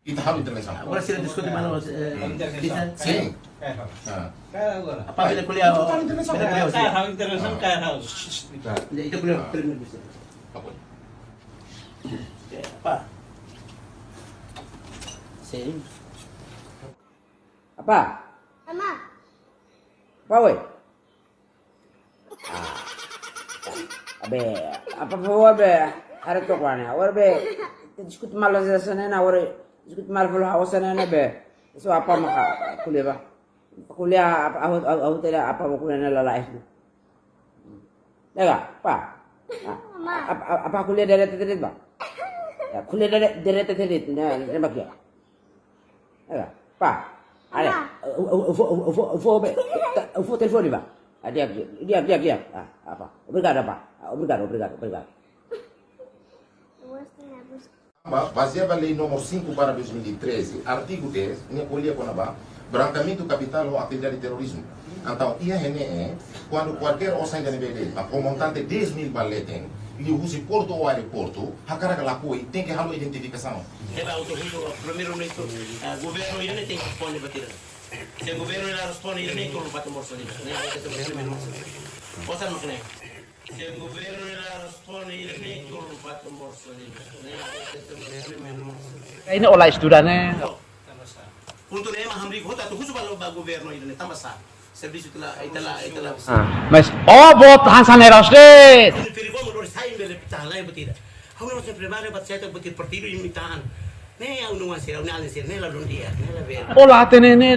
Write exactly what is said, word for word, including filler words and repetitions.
Ita halo intervensaun. Agora se diskute malu, eh, bisa? Sin. Ah. Apá bele ko'alia, bele ko'alia, sin. Kaer ha'u intervensaun, kaer ha'u. Ita ko'alia primeiru, bisa. Apá. Sin. Apá. Amá. Apá, oi. Ah. Abe, apá, por favór, be, haree took ona ne'e. Agora be, diskute malu hanesan ne'e ona, agora diskute malu fali hanesan ne'e ona be. Só apá mak ko'alia ba. Ko'alia apá, ha'u, ha'u, ha'u hatene apá mak ko'alia ne'e lalais. Lega, apá. Ah, apá, apá ko'alia direta de'it ba. Ya, ko'alia dire-, direta de'it, ne'e, ne'e mak ya. Ega, apá. Are, amá. Ha'u, ha'u, ha'u fó, ha'u fó, ha'u fó, ha'u fó be. Ta, ha'u fó telefone ba. Ah, di'ak, di'ak, di'ak, di'ak. Ah, apá. Obrigadu, apá. Ah, obrigadu, obrigadu, obrigadu. Ba-, bazeia ba Lei númeru cinco barra dois mil e treze, artigu dez, nia ko'alia kona-ba brankeamentu kapitál ho atividade terrorizmu. Entaun, iha ne'e, kuandu kualkér osan ida ne'ebé de'it, ba, ho montante dez mil ba leten, liuhusi portu ou aeroportu, hakarak ka lakohi, tenke halo identifikasaun. Eba, ha'u husu ba Primeiru-Ministru, eh, governu ida-ne'e tenke responde ba ida-ne'e. Se governu la responde, ida-ne'e kuru bate morso ida. Ne'e, ida-ne'e kuru bate morso ida. Osan mak ne'e. Se governu la responde, ida-ne'e kuru bate morso ida. Ne'e, ida-ne'e kuru bate morso ida. Ne'e ola estuda ne'e. Puntu ne'e ema hamriik hotu atu husu ba lo ba governu ida-ne'e tanba sá. Servisu ita la, ita la, ita la. Ah, mas, oh, boot hanesan ne'e rasik. Ini piri gua mau dari saya bele pita lai betul. Ha'u-nia primáriu ba saya betul partidu ini tahan. Ne'e ha'u-nia sira, ha'u-nia alin sira, ne'e la dun dia, ne'e la ber. Ola hatene ne'e.